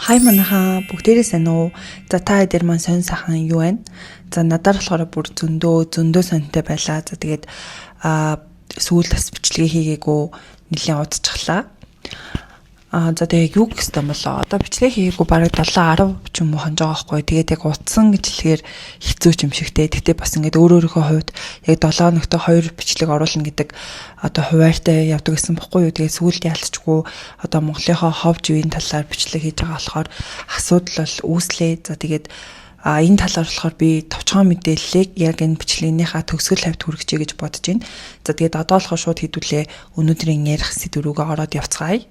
Хай манайхаа, бүгдээрээ сайн уу? За, та хэдэр маань сонь сайхан юу байна? За, надаар болохоор бүр зөндөө зөндөө соньтой байлаа. За, тэгээд сүүл бас бичлэгээ хийгээгүй нэлийн удчихлаа. За, тэгээ юу гэх юм болоо. Одоо бичлэг хийгээгүй бараг 7 10 ч юм уу хонж байгаа байхгүй. Тэгээд яг утсан гэж хэлэхээр хэцүү ч юм шигтэй. Тэгтээ бас ингээд өөр өөрийнхөө хувьд яг 7 хоногт 2 бичлэг оруулна гэдэг одоо хуваартай явдаг гэсэн бохгүй юу. Тэгээд сүүлд яалтчгүй одоо Монголынхоо хов живийн талаар бичлэг хийж байгаа болохоор асуудал бол үүслээ. За, тэгээд энэ талаар болохоор би товчхон мэдээллийг яг энэ бичлэгнийхаа төгсгөл хавьд хүргэжээ гэж бодож байна. За, тэгээд одоо болохоор шууд хэдүүлээ өнөөдрийн ярих сэдв рүүгээ ороод явцгаая.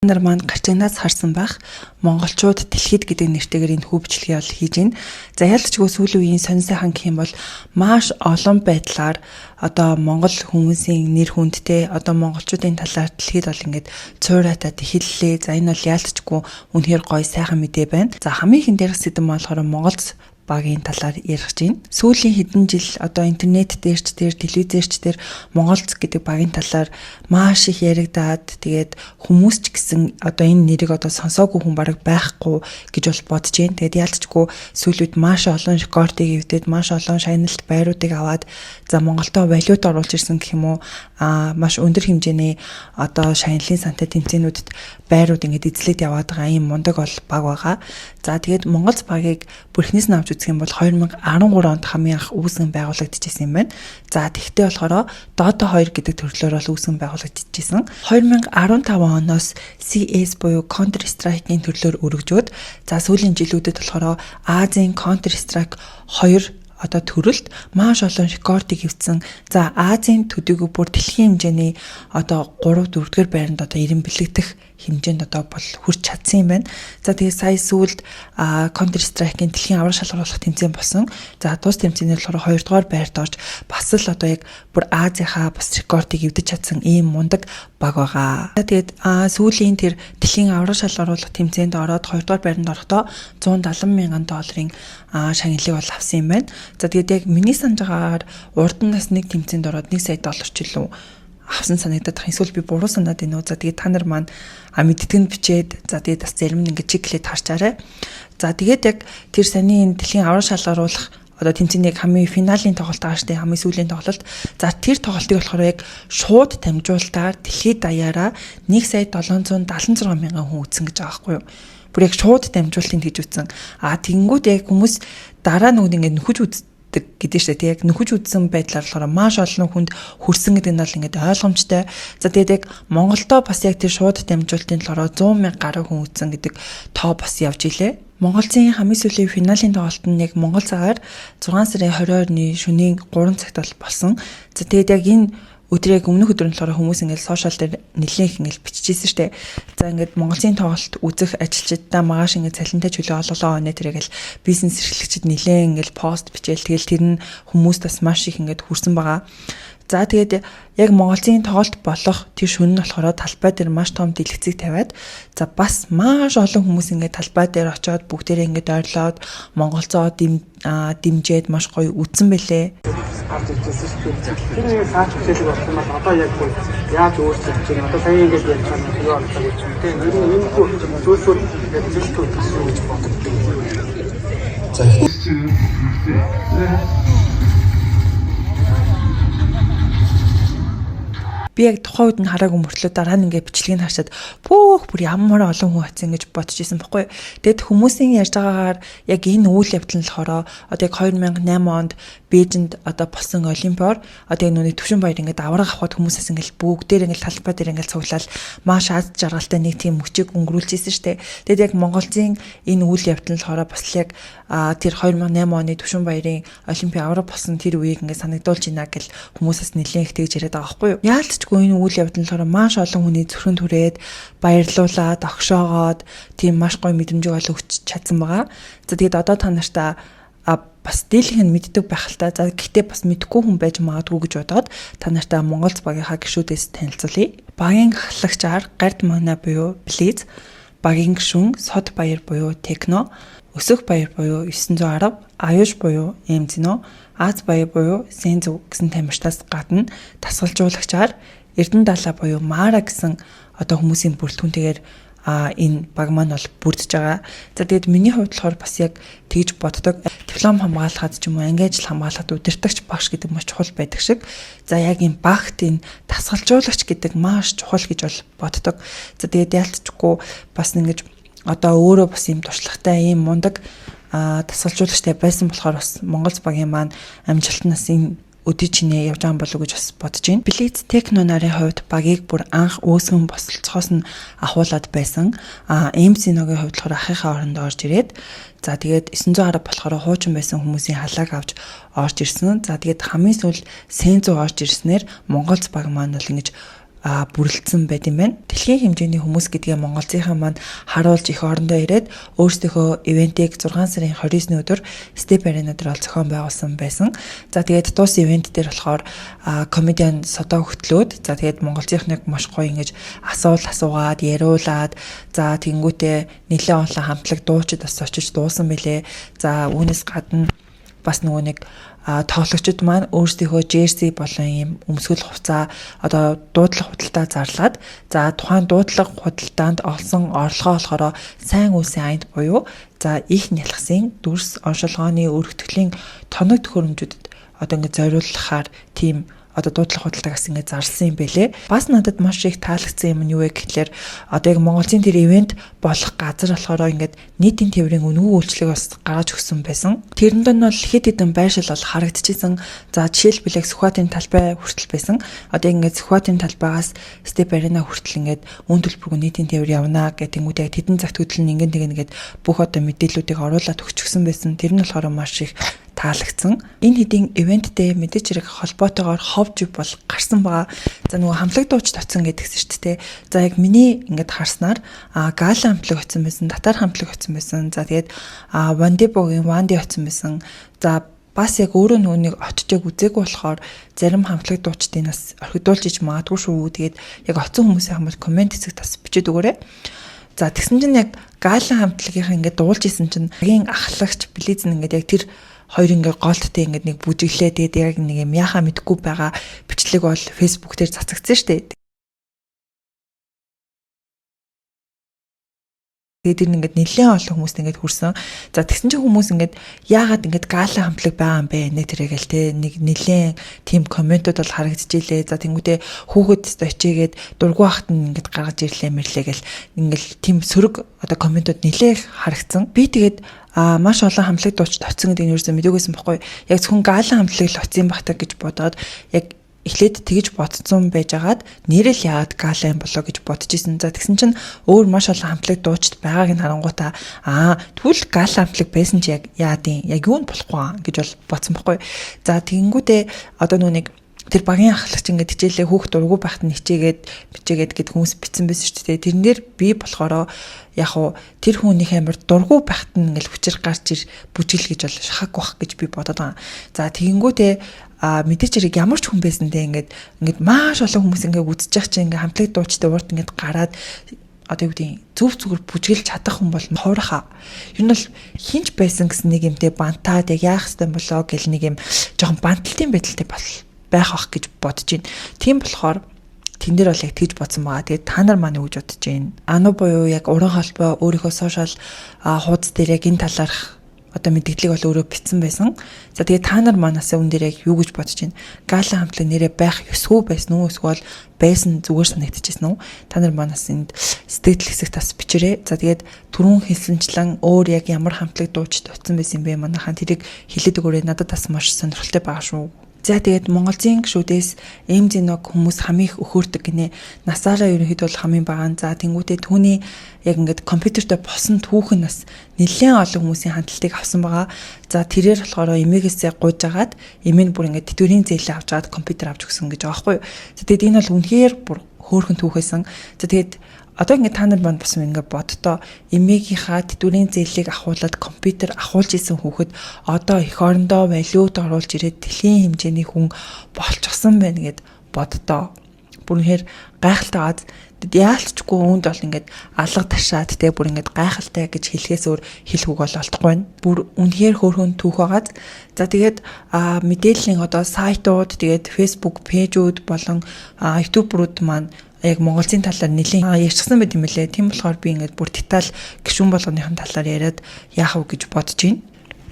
Нар маань гарчигнаас харсан байх, монголчууд дэлхийд гэдэг нэртэйгээр энэ хүү бичлэгийг бол хийж байна. За, ялцчгүй сүүлийн үеийн сонь сайхан гэх юм бол маш олон байдлаар одоо монгол хүмүүсийн нэр хүндтэй, одоо монголчуудын талаар дэлхийд бол ингээд цуураатаад эхэллээ. За, энэ бол яалтчгүй үнэхээр гоё сайхан мэдээ байна. За, хамгийн ихэн дээрх сэдэв болохоор Монголц багийн талаар ярих гэж байна. Сүүлийн хэдэн жил одоо интернет дээр ч тэр телевизээр ч тэр Монголц гэдэг багийн талаар маш их яригдаад, тэгээд хүмүүс ч гэсэн одоо энэ нэрийг одоо сонсоогүй хүн бараг байхгүй гэж бол бодож байна. Тэгээд яалтчгүй сүүлийн үед маш олон рекордыг эвдээд, маш олон шагналт байруудыг аваад, за, Монголдо валют оруулж ирсэн гэх юм уу, маш өндөр хэмжээний одоо шагналын сантай тэмцээнүүдэд байрууд ингээд эзлээд яваад байгаа ийм мундаг бол баг байгаа. За, тэгээд Монголц багийг бүрхнээс нь авч үзэх юм бол 2013 онд хамгийн анх үүсгэн байгуулагдчихсан юм байна. За, тэгтээ болохоор Dota 2 гэдэг төрлөөр бол үүсгэн байгуулагдчихсан. 2015 оноос CS буюу Counter Strike-ийн төрлөөр өргөжөөд, за, сүүлийн жилүүдэд болохоор Азийн Counter Strike 2 одоо төрөлд маш олон рекордыг эвдсэн. За, Азийн төдийгүй бүр дэлхийн хэмжээний одоо 3 4 дугаар байранд одоо ирэн бэлэгдэх хэмжээнд одоо бол хүрч чадсан юм байна. За, тэгээ сая сүүлд Counter Strike-ийн дэлхийн авраг шалгаруулах тэмцээн болсон. За, тус тэмцээний болохоор 2 дугаар байрт орж бас л одоо яг бүр Азийнхаа бас рекордыг эвдэж чадсан ийм мундаг баг байгаа. За, тэгээд сүүлийн тэр дэлхийн авраг шалгаруулах тэмцээнд ороод 2 дугаар байранд орохдоо 170 мянган долларын шагналыг бол авсан юм байна. За, тэгээд яг миний санаж байгаагаар урд нь бас нэг тэмцээнд ороод 1 сая доллар ч илүү авсан санагдаад байх. Эсвэл би буруу санаад байна уу? За, тэгээд та нар маань мэддэг нь бичээд, за, тэгээд бас зарим нь ингээд чиглээд харчаарай. За, тэгээд яг тэр саний энэ дэлхийн авраг шалгаруулах одоо тэмцээний хамгийн финалийн тоглолт байгаа штэ, хамгийн сүүлийн тоглолт. За, тэр тоглолтыг болохоор яг шууд дамжуулалтаар дэлхийд даяараа 1 сая 776 мянган хүн үзсэн гэж байгаа байхгүй юу? Бүр яг шууд дамжуулалтыг хийж үзсэн. А тэгэнгүүт яг хүмүүс дараа нөгөө ингээд нөхөж үздэг гэдэг шүү дээ. Яг нөхөж үзсэн байдлаар болохоор маш олон хүнд хүрсэн гэдэг нь бол ингээд ойлгомжтой. За, тэгээд яг Монголдо бас яг тэр шууд дамжуулалтын болохоор 100 мянга гаруй хүн үзсэн гэдэг тоо бас явж илээ. Монголын хамгийн сүүлийн финалийн тоглолт нь яг Монгол цагаар 6 сарын 22-ны шөнийн 3 цагт бол болсон. За, тэгээд яг энэ өдрийг өмнөх өдөр нь болохоор хүмүүс ингээд сошиал дээр нэлээх их ингээд биччихсэн штэ. За, ингээд Монголын тоглолт үзэх ажилчдаа маргааш ингээд цалинтай чөлөө олголоо өнөө тэрэг л бизнес эрхлэгчид нэлээн ингээд пост бичээл, тэгэл тэр нь хүмүүст бас маш их ингээд хүрсэн байгаа. За, тэгээд яг Монголын тоглолт болох тэр шөнө нь болохоор талбай дээр маш том дэлгэцийг тавиад, за, бас маш олон хүмүүс ингээд талбай дээр очиод бүгдээрээ ингээд ойрлоод Монголцоо дэмжээд маш гоё үзсэн бэлээ. Гарч иржсэн шүү дээ. Тэр нэг саач хүсэлэг болсон бол одоо яг бүр яаж өөрчлөгдөж байна? Одоо сая ингээд ярьж байгаа нь юу болдог гэж юм те. Ер нь энэ зүйлсүүд яг зэлтүүд гэсэн гэж боддог. За. Би яг тухайн үед нь хараагүй мөртлөө дараа нь ингээд бичлэгийг харчаад пүүх, бүр ямар олон хүн очсон гэж бодож исэн бохгүй. Тэгэд хүмүүсийн ярьж байгаагаар яг энэ үйл явдал нь болохоор одоо яг 2008 онд Бээжинд одоо болсон олимпиор одоо яг нүуний төвшин баяр ингээд авраг авахд хүмүүсээс ингээд бүгдээр ингээд талбай дээр ингээд цуглаал маш аз жаргалтай нэг тийм мөчийг өнгөрүүлж исэн штэ. Тэгэд яг Монголын энэ үйл явдал нь болохоор бас л яг тэр 2008 оны төвшин баярын олимпийн авраг болсон тэр үеийг ингээд санагдуулж байна гэл хүмүүсээс нэлээд их тэгж яриад байгаа байхгүй юу. Яалтчгүй энэ үйл явдал нь болохоор маш олон хүний зүрхэнд түрээд, баярлуулад, огшоогоод тийм маш гоё мэдрэмжийг ол өгч чадсан байгаа. За, тэгээд одоо та нартай бас дийлэх нь мэддэг байх л та. За, гэхдээ бас мэдэхгүй хүн байж магадгүй гэж бодоод та нартай Монголц багийнхаа гишүүдээс танилцуулъя. Багийн ахлагчаар Гард Мана буюу Близ, багийн гишүүн Сод Баяр буюу Техно, Өсөх Баяр буюу 910, Аюуш буюу Эмзино, Аз Баяр буюу Сэнзү гэсэн тамирчдаас гадна дасгалжуулагчаар Эрдэнэ Далаа буюу Мара гэсэн одоо хүмүүсийн бүрэлдэхүүнтэйгээр энэ баг маань бол бүрдэж байгаа. За, тэгээд миний хувьд болохоор бас яг тэгж боддог. Диплом хамгаалахад ч юм уу, анги ажил хамгаалахад удирдагч багш гэдэг маш чухал байдаг шиг. За, яг энэ багт энэ дасгалжуулагч гэдэг маш чухал гэж бол боддог. За, тэгээд яалтчгүй бас ингэж одоо өөрөө бас ийм туршлагатай, ийм мундаг дасгалжуулагчтай байсан болохоор бас Монгол багийн маань амжилт нь бас энэ өдий чинээ явж байгаа юм болов уу гэж бас бодож байна. Блиц Техно нарын хувьд багийг бүр анх үүсгэн босолцохоос нь ахуулаад байсан. MC-ногийн хувьд болохоор ахынхаа оронд орж ирээд, за, тэгээд 910 болохоор хуучин байсан хүмүүсийн халааг авч орж ирсэн. За, тэгээд хамгийн сүүл Сензу орж ирснээр Монголц баг маань бол ингэж бүрэлдсэн байт юм байна. Дэлхийн хэмжээний хүмүүс гэдгээ монголцынхаа маань харуулж эх орондоо ирээд өөрсдийнхөө event ийг 6 сарын 29-ний өдөр Step Arena дээр бол зохион байгуулсан байсан. За, тэгээд дуус event дээр болохоор комедиан Содо хөтлөөд, за, тэгээд монголцынхныг маш гоё ингэж асуул асуугаад яриулаад, за, тэгэнгүүтээ нэлээд олон хамтлаг дуучид бас очиж дуусан бэлээ. За, үүнээс гадна бас нөгөө нэг тоглогчид маань өөрсдийнхөө jersey болон ийм өмсгөл хувцас одоо дуудлага худалдаа зарлаад, за, тухайн дуудлага худалдаанд олсон орлогоо болохоор сайн үйлсийн аянд буюу, за, их нялхсын дүрс оншилгооны өргөтгөлийн тоног төхөөрөмжүүдэд одоо ингэ зориулахаар тийм одоо дуудлага худалдааг бас ингэ зарласан юм бэлээ. Бас надад маш их таалагдсан юм нь юу вэ гэхлээр одоо яг Монголын тэр event болох газар болохоор ингээд нийтийн тээврийн үнэгүй үйлчлэг бас гаргаж өгсөн байсан. Тэрэнд нь бол хэд хэдэн байршил бол харагдчихсан. За, жишээлбэл яг Сүхбаатарын талбай хүртэл байсан. Одоо ингээд Сүхбаатарын талбайгаас Step Arena хүртэл ингээд үн төлбөргүй нийтийн тээвэр явна гэх тэнгууд яг тэдэн цагт хөдөлнө, ингэн тэгнэ гэд бүх одоо мэдээллүүдийг оруулаад өгчихсөн байсан. Тэр нь болохоор маш их таалагдсан. Энэ хэдийн event тэй мэдээж хэрэг холбоотойгоор хов жив бол гарсан байгаа. За, нөгөө хамтлаг дуучид очсон гэдгсэн шүү дээ. За, яг миний ингээд харснаар Гала хамтлаг очсон байсан, Татар хамтлаг очсон байсан. За, тэгээд Вандибогийн Ванди очсон байсан. За, бас яг өөрөө нөгөө нэг очиж яг үзээгүй болохоор зарим хамтлаг дуучдын нас орхидуулж иж магадгүй шүү. Тэгээд яг очсон хүмүүсийн хамт comment хэсэгт бас бичээд өгөөрэй. За, тэгсэн чинь яг Гала хамтлагийнхан ингээд дуулж исэн чинь багийн ахлагч Близ нь ингээд яг тэр хоёр ингээ голттой ингээд нэг бүжиглээ, тэгээд яг нэг юм яхаа мэдгүй байгаа бичлэг бол Facebook дээр цацагдсан шүү дээ. Тэгээд тэр ингээд нэлээд олон хүмүүст ингээд хүрсэн. За, тэгсэн чинь хүмүүс ингээд яагаад ингээд Гала хамтлаг байгаа юм бэ нэ тэрэ гэл те нэг нэлээд тийм comment ууд бол харагдчихилээ. За, тэнгуүтээ хүүхэд өстой хичээгээд дургу ахт нь ингээд гаргаж ирлээ мэрлээ гэл ингээл тийм сөрөг одоо comment ууд нэлээд харагдсан. Би тэгээд маш олон хамтлаг дуучид очсон гэдэг нь ерөөсөө мэдээгүй байхгүй. Яг зөвхөн Гала хамтлаг л очсон багтаа гэж бодоод яг эхлээд тэгж бодцсон байжгаад нэрэл яагаад Гала юм болоо гэж бодож исэн. За, тэгсэн чинь өөр маш олон хамтлаг дуучид байгааг нь харангуйтаа тэгвэл Гала хамтлаг байсан чи яг яадын яг юу нь болохгүй аа гэж бол бодсон байхгүй. За, тэгэнгүүтээ одоо нөө нэг тэр багийн ахлагч ингээд хичээлээ хүүхд дургу байхад нь хичээгээд бичээгээд гэд хүмүүс бичсэн байсан шүү дээ. Тэрэн дээр би болохоор яг уу тэр хүн их амар дургу байхад нь ингээл хүчээр гарч ир бүжигл гэж бол шахаагүй бах гэж би бодоод байгаа. За, тэгэнгүүтээ мэдээч хэрэг ямар ч хүн байсан те ингээд маш олон хүмүүс ингээд үзэж явах чинь ингээд хамтлаг дуучтай урд ингээд гараад одоо юу гэдэг зөв зүгээр бүжгэлж чадах хүн бол хуурахаа. Ер нь бол хинч байсан гэсэн нэг юмтэй бантаад яг яах ёстой болоо гэл нэг юм жоохон банталтын байдалтай бол байх бах гэж бодож байна. Тийм болохоор тэн дээр бол яг тэгж бодсон байгаа. Тэгээд та нар маань юу гэж бодож байна? Ану буюу яг уран холбоо өөрийнхөө social хуудас дээр яг энэ талаарх одоо мэдээллийг бол өөрөө бичсэн байсан. За, тэгээд та нар манаас үүн дээр яг юу гэж бодож байна? Гала хамтлаг нэрээ байх ёсгүй байсан уу? Эсвэл байсан зүгээр санагдчихсэн үү? Та нар манаас энд сэтгэл хэсэгт бас бичээрэй. За, тэгээд түрүүн хэлсэнчлэн өөр яг ямар хамтлаг дуучид очсон байсан юм бэ? Манайхан тэрийг хэлээд өгөөрэй. Надад бас маш сонирхолтой байгаа шүү. За, тэгээд Монголзын гишүүдээс MZ-ног хүмүүс хамгийн их өхөөрдөг гинэ. Насаараа ерөнхийдөө бол хамгийн бага. За, тэнгуүтээ түүний яг ингээд компьютертэй босон түүх нь бас нэлээд олон хүмүүсийн хандлтыг авсан байгаа. За, тэрээр болохоор эмээгээсээ гуйж агаад эмээ нь бүр ингээд тэтгэврийн зээлээ авч агаад компьютер авч өгсөн гэж байгаа байхгүй юу. За, тэгээд энэ бол үнэхээр бүр хөөрхөн түүхээсэн. За, тэгээд одоо ингээд та нар манд бас ингээд боддоо, эмээгийнхаа тэтгэврийн зээлийг ахуулаад компьютер ахуулж исэн хүүхэд одоо эх орондоо валют оруулж ирээд дэлхийн хэмжээний хүн болчихсон байна гэд боддоо. Бүр үнэхээр гайхалтай газ. Яалтчгүй үүнд бол ингээд алга ташаад те бүр ингээд гайхалтай гэж хэлхээс өөр хэлэх үг бол олдохгүй байна. Бүр үнэхээр хөөрхөн түүх байгааз. За, тэгээд мэдээллийн одоо сайтууд, тэгээд Facebook page үүд болон YouTube-рууд маань Яг Монголын талаар нэлийн ярьчихсан байт юм лээ. Тийм болохоор би ингээд бүр деталь гишүүн болгоныхон талаар яриад яах вэ гэж бодож байна.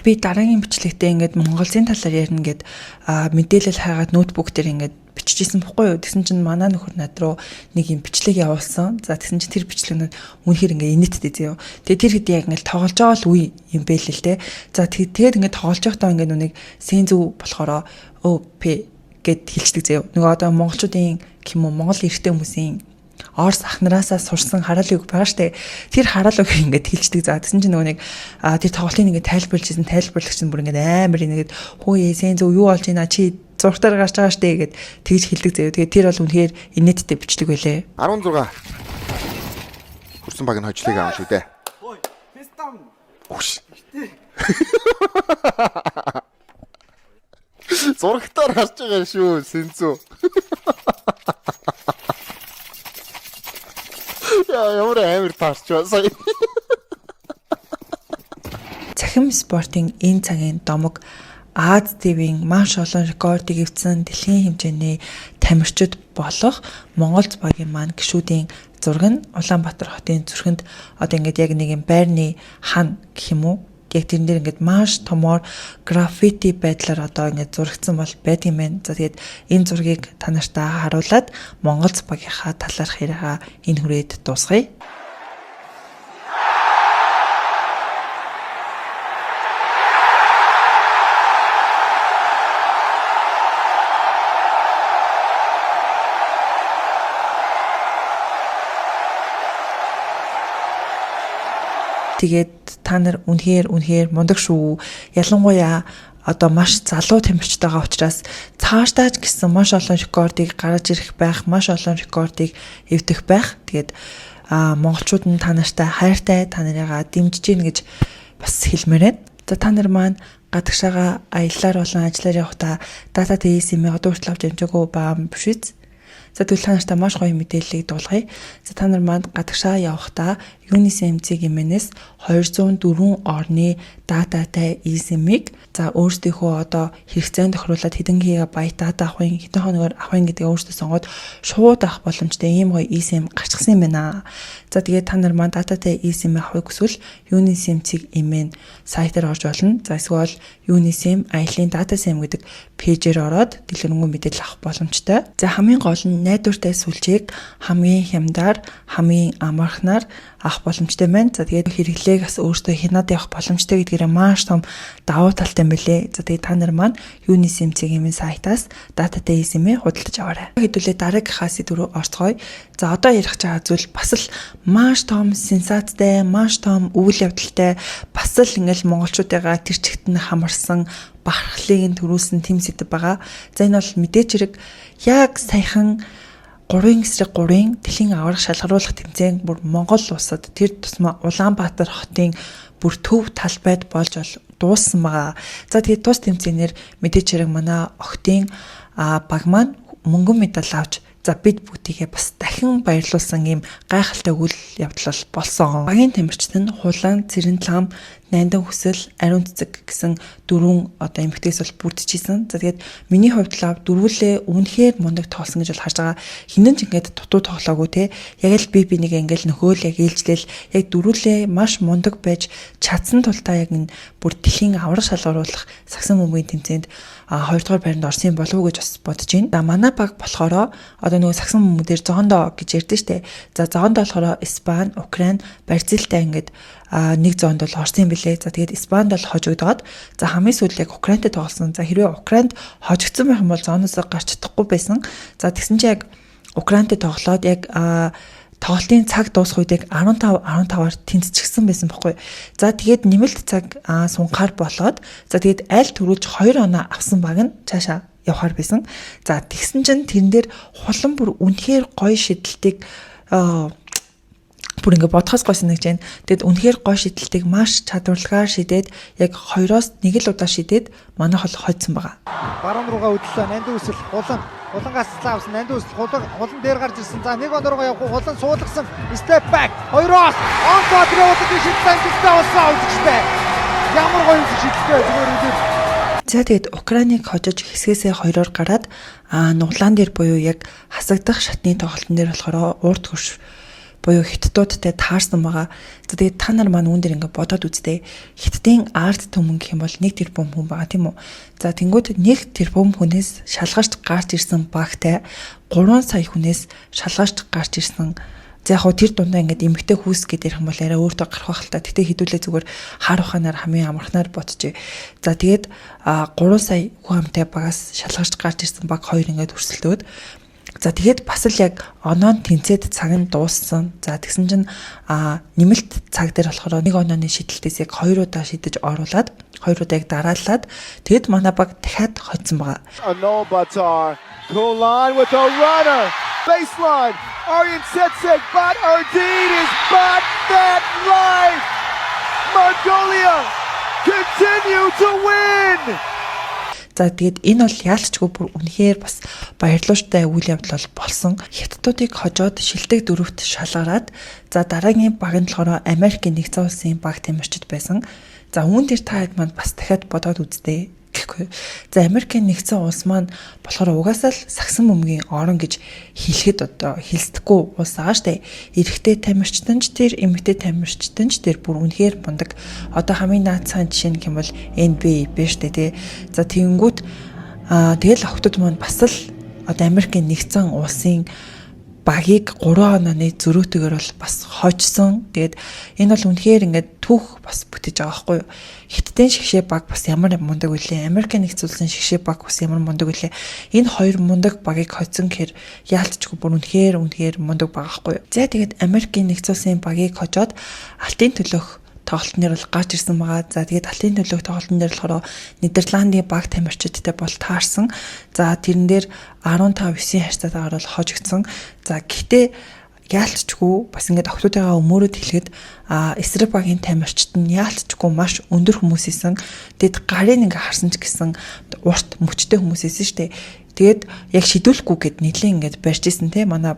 Би дараагийн бичлэгтээ ингээд Монголын талаар ярина гэд мэдээлэл хайгаад ноутбук дээр ингээд биччихсэн бохгүй юу. Тэгсэн чинь манай нөхөр над руу нэг юм бичлэг явуулсан. За, тэгсэн чинь тэр бичлэг нь үнэхээр ингээ инээдтэй заяо. Тэгээ тэр хэд яг ингээ тоглож байгаа л үе юм бэ л л те. За, тэгээд ингээ тоглож байхдаа ингээ нүг Сэнзүү болохоор "Өө пэ" гэд хэлчихдэг заяо. Нөгөө одоо монголчуудын гэх юм уу, монгол эрэгтэй хүмүүсийн Орос ах нараасаа сурсан хараал үг байгаа штэ. Тэр хараал үг ингээд хэлчихдэг. За, тэгсэн чинь нөгөө нэг тэр тоглолтыг ингээд тайлбарлаж ирсэн тайлбарлагч нь бүр ингээд амар ингээд "Хөөе, Сэнзүү, юу болж байна, чи зургатаар гарч байгаа штэ" гэд тэгж хэлдэг заяа. Тэгээд тэр бол үнэхээр инээдтэй бичлэг байлээ. 16 хөрсөн баг нь хожлыг аав шүү дээ. Үш. Зурагтаар харж байгаа шүү, Сэнзүү. Яа, ямар амар таарч ба сая. Цахим спортын энэ цагийн домог Ази тивийн маш олон рекордыг эвдсэн дэлхийн хэмжээний тамирчид болох Монгол багийн маань гишүүдийн зураг нь Улаанбаатар хотын зүрхэнд одоо ингээд яг нэг юм байрны хан гэх юм уу, яг тэрэн дээр ингээд маш томоор граффити байдлаар одоо ингээд зурагдсан бол байдаг юм байна. За, тэгээд энэ зургийг та нартай харуулад Монгол багийнхаа талаарх яриагаа энэ хүрээд дуусгая. Тэгээд та нар үнэхээр үнэхээр мундаг шүү. Ялангуяа одоо маш залуу тамирчид байгаа учраас цаашдаа ч гэсэн маш олон рекордыг гаргаж ирэх байх, маш олон рекордыг эвдэх байх. Тэгээд монголчууд нь та нартай хайртай, та нарыгаа дэмжиж гин гэж бас хэлмээр байна. За, та нар маань гадагшаага аяллаар болон ажиллаар явахдаа дата eSIM-ийг одоо хүртэл авч амжаагүй байгаа юм биш үү? За, тэгвэл та нартай маш гоё мэдээллийг дуулгая. За, та нар манд гадагшаа явахдаа Unisem гэмэнээс 204 орны дататай eSIM-ийг, за, өөрсдийнхөө одоо хэрэгцээнд тохируулаад хэдэн гигабайт дата авах юм, хэдэн хоногор авах юм гэдгээ өөрсдөө сонгоод шууд авах боломжтой ийм гоё eSIM гарчихсан юм байна. За, тэгээд та нар маань дататай eSIM авахыг хүсвэл Unisem.mn сайтаар орж болно. За, эсвэл Unisem аяллаа дата SIM гэдэг page ээр ороод дэлгэрэнгүй мэдээлэл авах боломжтой. За, хамгийн гол нь найдвартай сүлжээг хамгийн хямдаар, хамгийн амархнаар авах боломжтой байна. За, тэгээд хэрэглээг бас өөртөө хянаад явах боломжтой гэдгээрээ маш том давуу талтай юм бэлээ. За, тэгээд та нар маань Unisem.mn сайтаас дататай eSIM-ээ худалдаж аваарай. Хэдүүлээ дараагийнхаа сэдв рүү орцгоё. За, одоо ярих байгаа зүйл бас л маш том сенсацтай, маш том үйл явдалтай, бас л ингээл монголчуудыгаа тэр чигт нь хамарсан, бахархлыг нь төрүүлсэн тэм сэдв байгаа. За, энэ бол мэдээч хэрэг яг саяхан 3-ын эсрэг 3-ын дэлхийн аварга шалгаруулах тэмцээн бүр Монгол улсад, тэр тусмаа Улаанбаатар хотын бүр төв талбайд болж бол дууссан байгаа. За, тэгээд тус тэмцээнээр мэдээч хэрэг манай охидын баг маань мөнгөн медаль авч, за, бид бүгдийгээ бас дахин баярлуулсан ийм гайхалтай үйл явдал бол болсон. Багийн тамирчид нь Хулан, Цэрэнлам, Нандан Хүсэл, Ариун Цэцэг гэсэн дөрвөн одоо эмэгтэйс бол бүрдчихсэн. За, тэгээд миний хувьд л дөрвүүлээ үнэхээр мундаг тоглосон гэж бол харж байгаа. Хинэн ч ингээд дутуу тоглоогүй те. Яг л би би нэг ингээд нөхөөл яг ээлжлэл яг дөрвүүлээ маш мундаг байж чадсан тулдаа яг энэ бүр дэлхийн аварга шалгаруулах сагсан бөмбөгийн тэмцээнд хоёрдугаар байранд орсон юм болов уу гэж бас бодож байна. За, манай баг болохоор одоо нөгөө сагсан бөмбөг дээр зоондоо гэж ярьдэн штэ. За, зоондоо болохоор Испани, Украин, Бразилтай ингээд нэг зоонд бол орсон юм билээ. За, тэгээд Испанд бол хожигдоод, за, хамгийн сүүлд яг Украинтай тоглосон. За, хэрвээ Украинд хожигдсон байх юм бол зооноос гарч чадахгүй байсан. За, тэгсэн чинь яг Украинтай тоглоод яг тоглолтын цаг дуусах үед яг 15 15-аар тэнцчихсэн байсан бохгүй. За, тэгээд нэмэлт цаг сунхаар болоод, за, тэгээд аль түрүүлж 2 оноо авсан баг нь цаашаа явахаар байсан. За, тэгсэн чинь тэрэн дээр Хулан бүр үнэхээр гоё шидэлтийг бүр ингээ бодохоос гой санагч байна. Тэгэд үнэхээр гой шидэлтийг маш чадварлагаар шидээд яг хоёроос нэг л удаа шидээд манайх бол хожсон байгаа. Баруун руугаа хөдлөө. Нандин Хүсэл, Хулан, Хулангаас авсан. Нандин Хүсэл, Хулан, Хулан дээр гарч ирсэн. За, нэг он руугаа явах, Хулан суулгасан. Step back. Хоёроос он Бадрын шидэлт амжилттай болсон үзэгчтэй. Ямар гоё шидэлтэй зүгээр үзээ. За, тэгээд Украиныг хожиж хэсгээсээ хоёроор гараад нуглаан дээр буюу яг хасагдах шатны тоглолтын дээр болохоор урд хөрш буюу хятадуудтай таарсан байгаа. За, тэгээд та нар маань үүн дээр ингээ бодоод үзтээ. Хятадын ард түмэн гэх юм бол 1 тэрбум хүн байгаа, тийм үү? За, тэнгүүд 1 тэрбум хүнээс шалгарч гарч ирсэн багтай 3 сая хүнээс шалгарч гарч ирсэн. За, яг хоо тэр дундаа ингээд эмэгтэй хүүс гэдэг ярих юм бол арай өөртөө гарах байх л та. Гэтэ хэдүүлээ зүгээр хар ухаанаар хамгийн амархнаар бодчих. За, тэгээд 3 сая хүн амтай багаас шалгарч гарч ирсэн баг хоёр ингээд өрсөлдөөд. За, тэгээд бас л яг оноон тэнцээд цаг нь дууссан. За, тэгсэн чинь нэмэлт цаг дээр болохоор нэг онооны шидэлтээс яг хоёр удаа шидэж оруулаад, хоёр удаа яг дараалаад, тэгэд манай баг дахиад хоцсон байгаа. Onolbaatar. Khulan with a runner. Baseline. Aryan Setsek. Bat Erdene is bat that life. Mongolia continue to win. За, тэгээд энэ бол яалчгүй бүр үнэхээр бас баярлууштай үйл явдал бол болсон. Хятадуудыг хожоод шилдэг дөрөвт шалгараад, за, дараагийн баг нь болохоор Америкийн нэгдсэн улсын баг тамирчид байсан. За, үүн дээр та хэд маань бас дахиад бодоод үзтээ гэхгүй. За, Америкийн нэгдсэн улс маань болохоор угаасаа л сагсан бөмбөгийн орон гэж хэлэхэд одоо хэлсдэхгүй улс байгаа штэ. Эрэгтэй тамирчид ч тэр, эмэгтэй тамирчид ч тэр бүр үнэхээр мундаг. Одоо хамгийн наад цаан жишээ нь гэх юм бол NBA биш штэ, тий. За, тэгэнгүүт тэгэл охтууд маань бас л одоо Америкийн нэгдсэн улсын багийг 3 онооны зөрүүтэйгээр бол бас хожсон. Тэгээд энэ бол үнэхээр ингээд түүх бас бүтээж байгаа байхгүй юу? Хятадын шигшээ баг бас ямар мундаг үлээ. Америкийн нэгдсэн улсын шигшээ баг бас ямар мундаг үлээ. Энэ хоёр мундаг багийг хоцсон гэхээр яалтчгүй бүр үнэхээр үнэхээр мундаг баг байхгүй юу? За, тэгээд Америкийн нэгдсэн улсын багийг хожоод алтын төлөөх тоглолтын дээр бол гарч ирсэн байгаа. За, тэгээд алтын төлөөх тоглолтын дээр болохоор Нидерландын баг тамирчидтай бол таарсан. За, тэрэн дээр 15 9 харьцаатайгаар бол хожигдсон. За, гэхдээ яалтчгүй бас ингээд охтуудыгаа өмөрөд хэлэхэд эсрэг багийн тамирчид нь яалтчгүй маш өндөр хүмүүс исэн. Тэгэд гарын ингээ харсан ч гэсэн урт мөчтэй хүмүүс исэн штэ. Тэгээд яг шидүүлэхгүй гэд нэлээд ингээд барьж исэн те, манай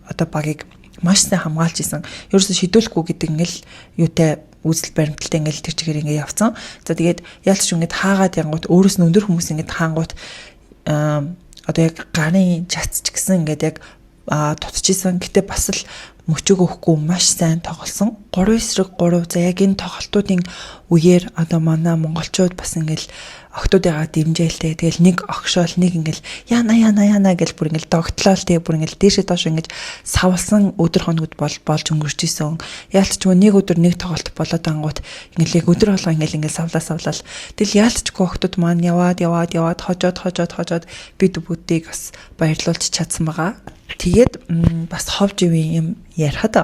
одоо багийг маш сайн хамгаалж исэн. Ерөөсө шидүүлэхгүй гэдэг ингээл юутай үзэл баримталтай ингээл тэр чигээр ингээ явцсан. За, тэгээд яалч ингээд хаагаад янгууд өөрөөс нь өндөр хүмүүс ингээд хаангууд одоо яг гарын чац ч гэсэн ингээд яг тутчихсан. Гэтэ бас л мөчөг өгөхгүй маш сайн тоглосон. 3 эсрэг 3. За, яг энэ тоглолтуудын үеэр одоо манай монголчууд бас ингээл охтуудыгаа дэмжээлтэй. Тэгэл нэг огшоол, нэг ингээл яана яана яана гэл бүр ингээл догтлоол, тэгээ бүр ингээл дээшээ доош ингэж савлсан өдөр хоногуд бол болж өнгөрч исэн. Яалтчгүй нэг өдөр нэг тоглолт болоод ангууд ингээл яг өдөр болго ингээл ингээл савлаа савлал. Тэгэл яалтчгүй охтууд маань яваад яваад яваад хожоод хожоод хожоод бид бүгдийг бас баярлуулж чадсан байгаа. Тэгээд бас хов живийн юм ярихад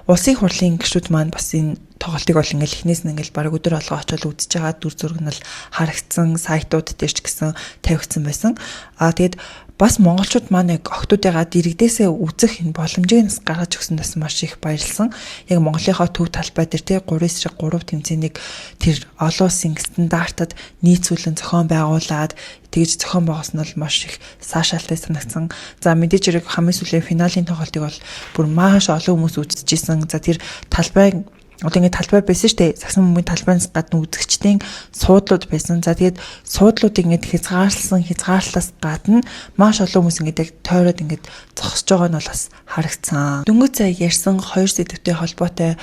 улсын хурлын гишүүд маань бас энэ тоглолтыг бол ингээл эхнээс нь ингээл бараг өдөр болгоо очиод үзэж байгаа, дүр зураг нь бол харагдсан, сайтууд дээр ч гэсэн тавигдсан байсан. Аа, тэгээд бас монголчууд маань яг охтуудыгаа дэрэгдээсээ үзэх энэ боломжийг нас гаргаж өгсөн бас маш их баярлсан. Яг Монголынхоо төв талбай дээр те 3 эсрэг 3 тэмцээнийг тэр олон улсын стандартад нийцүүлэн зохион байгуулад тэгж зохион байгуулсан нь бол маш их саашаалтай санагдсан. За, мэдээж хэрэг хамгийн сүүлийн финалийн тоглолтыг бол бүр маш олон хүмүүс үзчихсэн. За, тэр талбай одоо ингээд талбай байсан шүү дээ. Сагсан бөмбөгийн талбайнаас гадна үзэгчдийн суудлууд байсан. За, тэгээд суудлуудыг ингээд хязгаарласан хязгаарлалаас гадна маш олон хүмүүс ингээд яг тойроод ингээд зогсож байгаа нь бол бас харагдсан. Дөнгөж сая ярьсан хоёр сэдвтэй холбоотой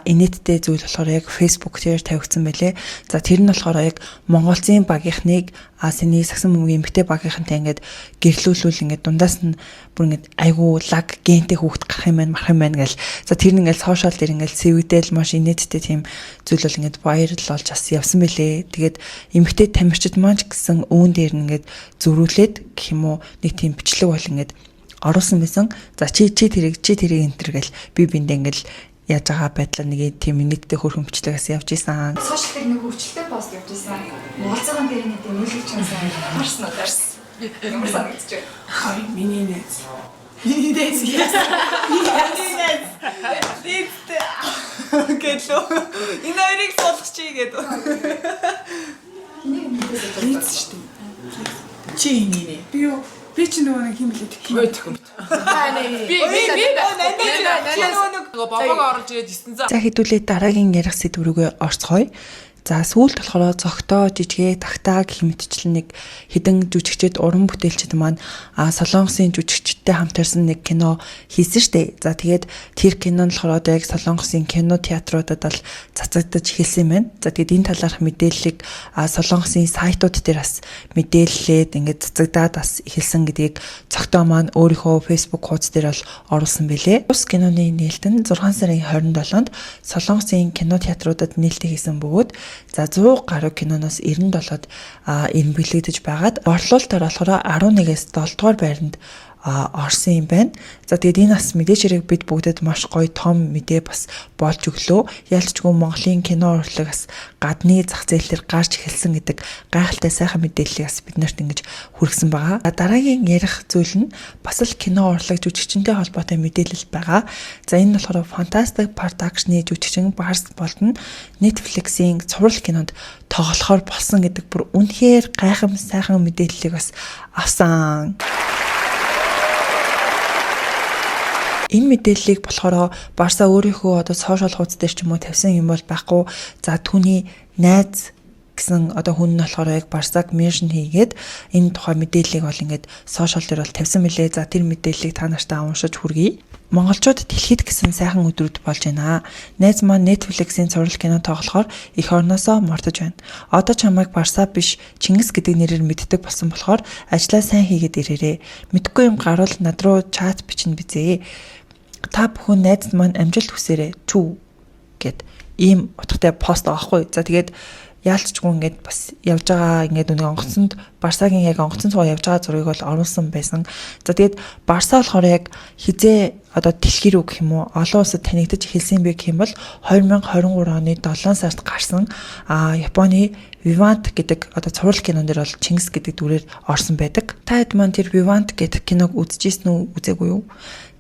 инээдтэй зүйл болохоор яг Facebook дээр тавигдсан байлээ. За, тэр нь болохоор яг Монголын багийнхныг Азийн сагсан бөмбөгийн эмэгтэй багийнхантай ингээд гэрлүүлвэл ингээд дундаас нь бүр ингээд айгуу лаг гентэй хүүхэд гарах юм байна, марах юм байна гэл. За, тэр нь ингээд social дээр ингээд сэвэгдэл маш инээдтэй тийм зүйл бол ингээд viral болж бас явсан бэлээ. Тэгээд эмэгтэй тамирчид маань ч гэсэн үүн дээр нь ингээд зөрүүлээд гэх юм уу, нэг тийм бичлэг бол ингээд оруулсан байсан. За, чи чи тэрийг чи тэрийг энэ төр гэл би биндээ ингээд яаж байгаа байдлаа нэг тийм инээдтэй хөрхөн бичлэгээс явж исэн. Social дээр нэг хөвчлөлтэй пост явж исэн. Монголцоохон дээр нэг нийлүүлж юмсан харсан уу, дарсан. Ямар санагдаж байна? Хай, миний найз. Миний найз. Миний найз. Нийтдээ. Гэлөө. Энэ хоёрыг суулгачих гэдэг. Хэнийг мэдээс Нийц шүү дээ. Чи энэ. Би юу? Би чи нөгөө нэг юм билээ тэгэх юм. Ой, тэгэх юм. Би би би нөгөө бобог оруулж ирээд 900 За, хэдүүлээ дараагийн ярих сэдв рүүгээ орцгоё. За, сүүлд болохоор Зогтоо, Жижигээ, Тагтаа гэх мэтчлэн нэг хэдэн жүжигчид, уран бүтээлчид маань Солонгосын жүжигчдтэй хамтарсан нэг кино хийсэн штэ. За, тэгээд тэр кино нь болохоор одоо яг Солонгосын кино театруудад бол цацагдаж эхэлсэн юм байна. За, тэгээд энэ талаарх мэдээллийг Солонгосын сайтууд дээр бас мэдээллээд, ингээд цацагдаад бас эхэлсэн гэдгийг Зогтоо маань өөрийнхөө Facebook хуудас дээр бол оруулсан билээ. Тус киноны нээлт нь 6 сарын 27-нд Солонгосын кино театруудад нээлттэй хийсэн бөгөөд, за, 100 гаруй киноноос 97-д эрэмбэлэгдэж байгаад, борлуулалтаар болохоор 11-ээс 7 дугаар байранд орсон юм байна. За, тэгээд энэ бас мэдээж хэрэг бид бүгдэд маш гоё том мэдээ бас болж өглөө. Яалт ч үгүй Монголын кино урлаг бас гадны зах зээл дээр гарч эхэлсэн гэдэг гайхалтай сайхан мэдээллийг бас бид нарт ингэж хүргэсэн байгаа. Дараагийн ярих зүйл нь бас л кино урлаг, жүжигчэнтэй холбоотой мэдээлэл байгаа. За, энэ нь болохоор Fantastic Production-ы жүжигчин Барс Болдон Netflix-ийн цуврал кинонд тоглохоор болсон гэдэг бүр үнэхээр гайхам сайхан мэдээллийг бас авсан. Энэ мэдээллийг болохоор Барса өөрийнхөө одоо social хуудас дээр ч юм уу тавьсан юм бол байхгүй. За, түүний найз гэсэн одоо хүн нь болохоор яг Барсаг mention хийгээд энэ тухай мэдээллийг бол ингээд social дээр бол тавьсан мэлээ. За, тэр мэдээллийг та нартай уншиж хүргэе. Монголчууд дэлхийд гэсэн сайхан өдрүүд болж байна. Найз маань Netflix-ийн цуврал кино тоглохоор эх орноосоо мортож байна. Одоо чамайг Барса биш, Чингис гэдэг нэрээр мэддэг болсон болохоор ажлаа сайн хийгээд ирээрээ. Мэдэхгүй юм гарвал над руу чат бичнэ бизээ. Та бүхэн найзад маань амжилт хүсээрэй. Чүү гэд ийм утгатай пост байгаа хгүй. За, тэгээд яалт ч үгүй ингээд бас явж байгаа, ингээд нэг онгоцонд Барсагийн яг онгоцон суугаа явж байгаа зургийг бол оруулсан байсан. За, тэгээд Барса болохоор яг хэзээ одоо дэлхий рүү гэх юм уу, олон улсад танигдаж эхэлсэн бэ гэх юм бол 2023 оны 7 сард гарсан Японы Vivant гэдэг одоо цуврал кинон дээр бол Чингис гэдэг дүрээр орсон байдаг. Та хэд маань тэр Vivant гэдэг киног үзчихсэн үү, үзээгүй юу?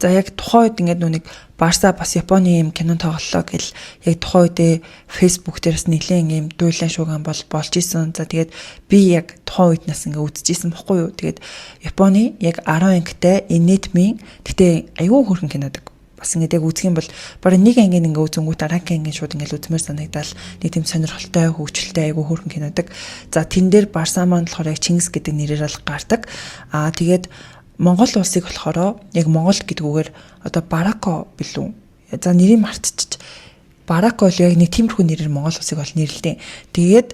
За, яг тухайн үед ингээд нүг Барса бас Японы юм кино тоглолоо гэл яг тухайн үедээ Facebook дээр бас нэлээд юм дуйлан шууган бол болж исэн. За, тэгээд би яг тухайн үед нас ингээ үзчихсэн бохгүй юу. Тэгээд Японы яг 10 ангитай инэтмийн, гэтээ айгүй хөөрхөн кинодаг, бас ингээд яг үзэх юм бол бараг нэг ангийн ингээ үзэнгүүт дараагийн ангийн шууд ингээд үзмээр санагдал, нэг тийм сонирхолтой, хөгжилтэй, айгүй хөөрхөн кинодаг. За, тэн дээр Барса маань болохоор яг Чингис гэдэг нэрээр л гардаг. Аа, тэгээд Монгол улсыг болохоор яг Монгол гэдэг үгээр одоо Барако билүү. За, нэрийг мартчих. Барако бол яг нэг тиймэрхүү нэрээр Монгол улсыг бол нэрлэдэг. Тэгээд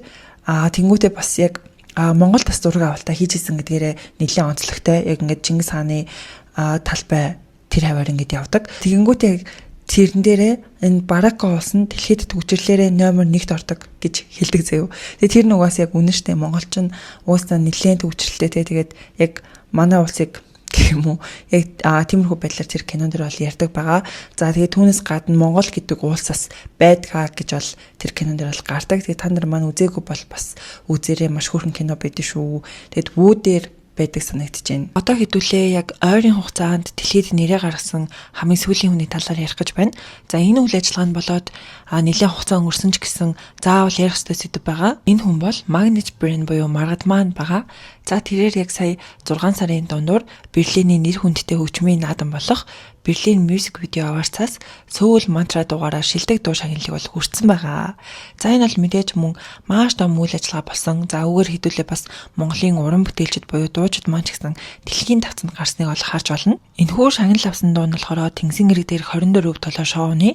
тэнгуүтээ бас яг Монгол бас зураг авалтаа хийж исэн гэдгээрээ нэлээд онцлогтой. Яг ингээд Чингис хааны талбай тэр хаваар ингээд явдаг. Тэгэнгүүтээ яг тэрэн дээрээ энэ Барако улс нь дэлхийд түгжирлээрээ номер 1-т ордог гэж хэлдэг заяо. Тэгээ тэр нэг бас яг үнэн штэ, Монголч нь уусаа нэлээд түгжрэлтэй те, тэгээд яг манай улсыг гэх юм уу, яг тиймэрхүү байдлаар тэр кинон дэр бол ярьдаг байгаа. За, тэгээд түүнээс гадна Монгол гэдэг улс бас байдгаа гэж бол тэр кинон дэр бол гардаг. Тэгээд та нар маань үзээгүй бол бас үзээрэй, маш хөөрхөн кино байдаг шүү. Тэгээд Вүү дээр байдаг санагдаж байна. Одоо хэдүүлээ яг ойрын хугацаанд дэлхийд нэрээ гаргасан хамгийн сүүлийн хүний талаар ярих гэж байна. За, энэ үйл ажиллагаа нь болоод нэлээд хугацаа өнгөрсөн ч гэсэн заавал ярих ёстой сэдэв байгаа. Энэ хүн бол Magnet Brain буюу Маргад маань байгаа. За, тэрээр яг сая 6 сарын дундуур Берлиний нэр хүндтэй хөгжмийн наадам болох Berlin Music Video Awards-аас Soul Mantra дуугаараа шилдэг дуу шагналыг бол хүртсэн байгаа. За, энэ бол мэдээж мөн маш том үйл ажиллагаа болсон. За, үүгээр хэдүүлээ бас Монголын уран бүтээлчид буюу дуучид маань ч гэсэн дэлхийн тавцанд гарсныг бол харж болно. Энэхүү шагнал авсан дуу нь болохоор Тэнгисийн эрэг дээр 24 толгой шоуны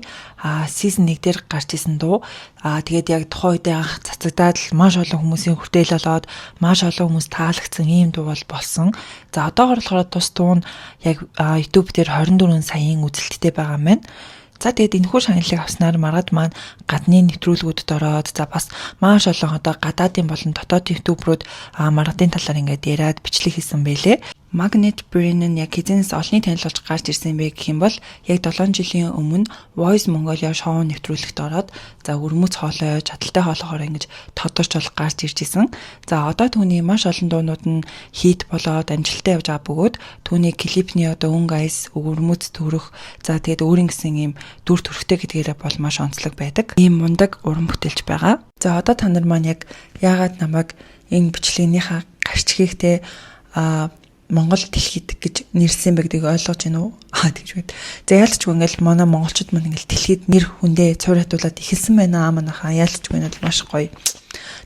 season 1 дээр гарч исэн дуу. Тэгээд яг тухайн үедээ анх цацагдаад л маш олон хүмүүсийн хүртээл болоод, маш олон хүмүүс таалагдсан ийм дуу бол болсон. За, одоогор болохоор тус дуу нь яг YouTube дээр 24 саяын үзэлттэй байгаа юм байна. За, тэгээд энэхүү шагналыг авснаар Маргад маань гадны нэвтрүүлгүүдэд ороод, за, бас маш олон одоо гадаадын болон дотоодын YouTuber үүд Маргадын талаар ингээд яриад бичлэг хийсэн байлээ. Magnet Brain нь яг хэзээнээс олонний танил болж гарч ирсэн бэ гэх юм бол яг 7 жилийн өмнө Voice Mongolia шоу нэвтрүүлэгт ороод, за, өвөрмөц хоолой, чадaltaй хоолойгоор ингэж тодорч бол гарч ирж исэн. За, одоо түүний маш олон дуунууд нь хит болоод амжилттай явж байгаа бөгөөд түүний клипний одоо өнгө аяс, өвөрмөц төрөх, за, тэгээд өөрийн гэсэн ийм дүр төрхтэй гэдгээрээ бол маш онцлог байдаг. Ийм мундаг уран бүтээлч байгаа. За, одоо та нар маань яг яагаад намайг энэ бичлэгнийхаа гарч хийхдээ Монгол дэлхийд гэж нэрлсэн бэ гэдгийг ойлгож байна уу? Аа, тэгж байд. За, яалтчгүй ингээл манай монголчууд маань ингээл дэлхийд нэр хүндээ цуур хатуулаад эхэлсэн байна аа, манайхаа. Яалтчгүй энэ бол маш гоё